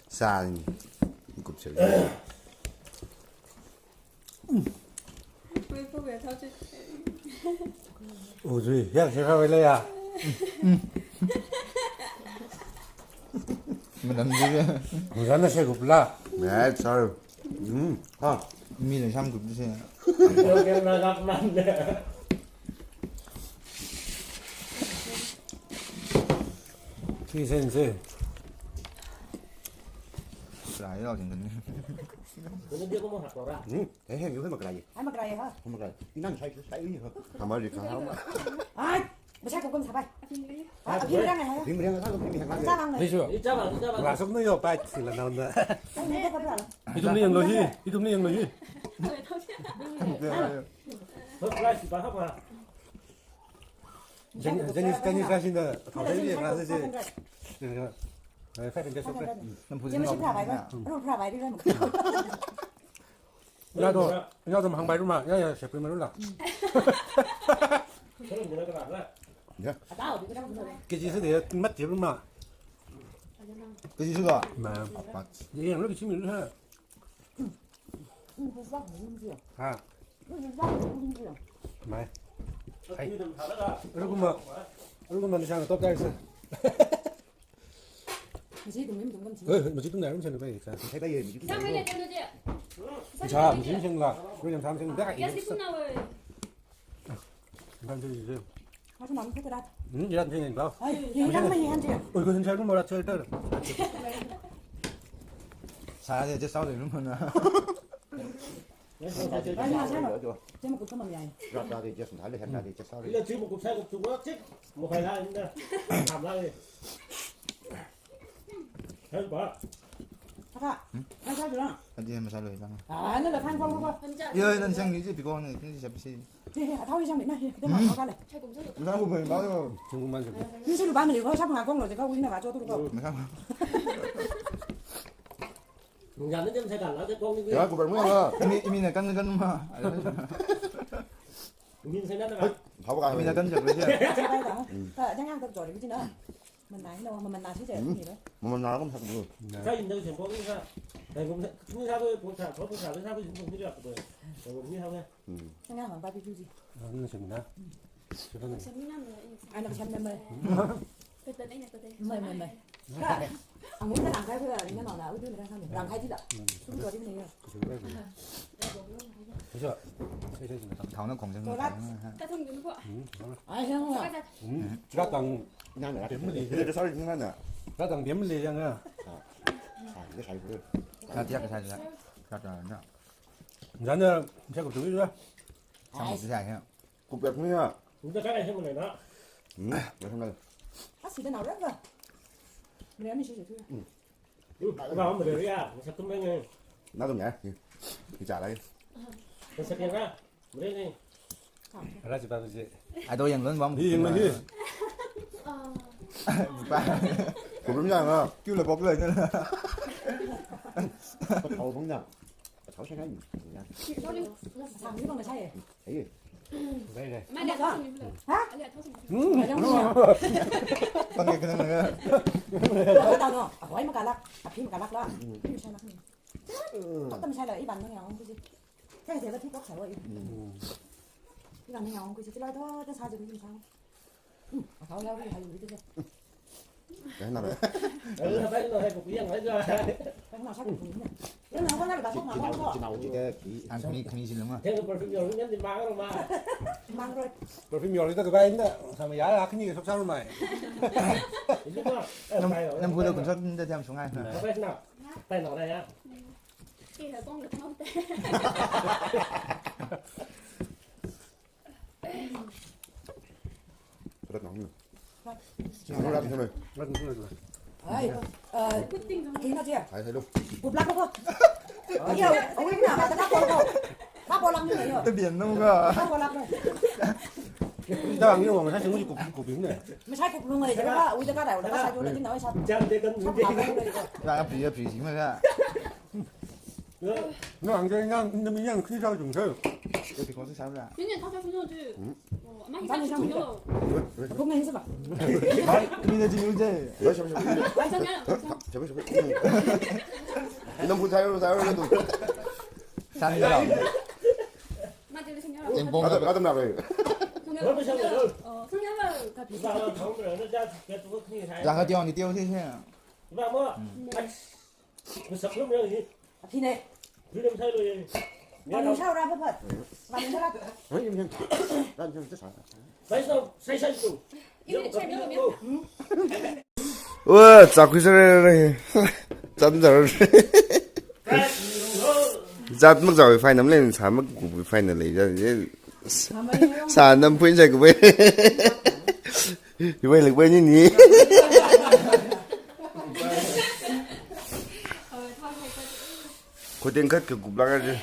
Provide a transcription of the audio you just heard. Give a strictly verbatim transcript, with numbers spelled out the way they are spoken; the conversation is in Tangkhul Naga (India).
San. Kup sel. Ui, ya, siya wele ya. Manam ji. Muzana se kupla. Mei, sorry. Mm. Ha. Mi le sam kup se. Tui sen se. Rai lo jing kan. Ini dia ko mo hak ora. Hmm. Eh, eh, yuk maklai. Ai maklai ha. Maklai. Inang sai sai ini ha. Kamar di kamar. Ai, masa ko kom sabai. Ah, bim rang hai. Bim rang ha, bim rang. Sa bang. Ni su. Ini coba, ini coba. Masuk nu yo pai sila nauna. Ai, ni ko pala. Ithumli yanglu hi. Ithumli yanglu hi. Surprise ba ha ba. Jani, jani, jani sa sina. Kau jani sa sina. Eh, five hundred, five hundred. Jani si pra bai ba. Ru pra bai di ba. Ya to, ya to hāngpai ruma, ya, ya, shepri marula. Ya. Kg si de mat de ruma. Kg si ga? Ma. Pat. Ye yang lo kg si mi ha. Ha. Mai. Hai. Rukuma. Rukuma ni chang top guys. Maji tung lim tung kam chi. Eh, maji tung nai rum chen bai sa. Sai bai ye, maji tung. Sampai le jano je. Sa maji chen la. Ru jam sam chen da. Ya si tung na we. Kan je je. Masuk malam ke terat. Hmm, ya chen ba. Ai, ye yang mai yang je. Oi, ko chen rum rat chen ter. Sa je je sao le rum na. Ai, ma sa lo. Jemuk kup kamang yai. Rat rat je chen thale han rat je sao le. Ila jemuk kup sai kup tu wa chik. Mo khai la inda. Tham la le. Help ba. Kaka, nang sa jula. Adi masalo hilang. Ah, nang la kan ko ko. Yo, nang sang ni ji pi ko ni, ni siap si. He, he, athao hilang ni na, he, kita mau kale. Nang ko bai ba yo. Tunggu man. Ni si lu ba mi ko, siap ngakong lo, jika wina ka jo tu ko. Nang. Nang ni dem sai kan la, de kong ni. Ya, ko bai mo la. Ini, ini na kan kan ma. Ini sai na na. Hau ka. Ini na kan siap ya. Siap ya. Ka, jangan terjadi begini na. Manai no, manai si je ni lo. Manai ko sak dulu. Sa inda sempok ni sa. Dai ko ni sa ko sa ko sa ko sa ko ni sa ko. Dai ko ni sa ko. Hmm. Tengah mah babi tuji. Ah, ni sini na. Sini na. Anak siapa nama? Mai, mai, mai. Ang udah rangkai ko ya, ini mana? Udah mereka sana. Rangkai tidak. Sudah dua ni ya. Bisa. Saya saya sini. Tahu nak kong jeng. Ai, yang lah. Hmm. Jika tang Nana, sorry, nana. Ratang dem le yang ah. Ah, ini saya dulu. Sa tiak sa tiak. Sa tiak na. Jana, saya kutu juga. Sama si saya. Kup ni ya. Udah kan saya mana na. Hmm, ya sama. Ah, sudah nak berapa? Berapa ni saya tu? Hmm. Hmm, ba berapa ya? Satu mengen. Nak tu ya. Bicara lagi. Satu ya. Mrene. Ara chi pa chi. Ado yang lon bang. Hi, yang lon hi. Ba. Problem ya nga. Kyu le bok le na. Thao bang ya. Thao sai kai. Ya. Sang ni bang sai. Ai. Bai le. Mai le thao sing ni bula. Ha? Hmm. Bang ke kena na. Thao no. Ahoi makalak. Api makalak la. Ni sai nak ni. Thao tam sai la iban nang yang ku ji. Kaya dia lagi kok sawa ini. Hmm. Ini kan yang aku sih, celai tuh, tuh saja bikin sang. Hmm, aku ya, aku hayu itu deh. Kaya nara. Ayo, apa itu, apa itu, yang aja. Kan masak itu. Yang apa nara, basok nara, kok. Cina uji ke, ki. Ang kami, kami sih lemah. Yang perfume yang ini di mangro mah. Mangro. Perfume yang itu kebaik ndak, sama ya, aku ni sok sama mai. Ini mah. Nam, nam pula kun sok ndak jam sungai. Apa itu nak? Apa itu nak ya? Ih, kong le kong te. Rat nang ni. Rat nang ni. Ai, eh, kina je. Hai, hello. Kuplak ko. Iya, awin na, mata ko ko. Ka polak ni yo. Te bien nung ka. Ka polak ko. Ita ang ni wang sa sing kup kup ni. Masai kuplung ai je ka, ui je ka dai, ka sa ju le jin na sa. Jam de kan. Sa pa ko le. Ka pri pri sing ma ka. No, ang kaya nang, nang yang kaya sa jung sa. Yo, because sa la. 今年他才分上去。嗯。哦。Kami na jinu je. Nampu thayo, thayo na tu. Sangya. Tengpong. Adam, adam na re. Jaga tiong ni tiong ni se. Aphi ne. Phaning shaora phapat. Phaning shaora. Wa, chakui sere re. Chan jar. Jat mak jawi final le, sa mak ku final le. Sa nam pui jai ku. Iwai lek bai ni ni. Khuting khat ka kup lak aja.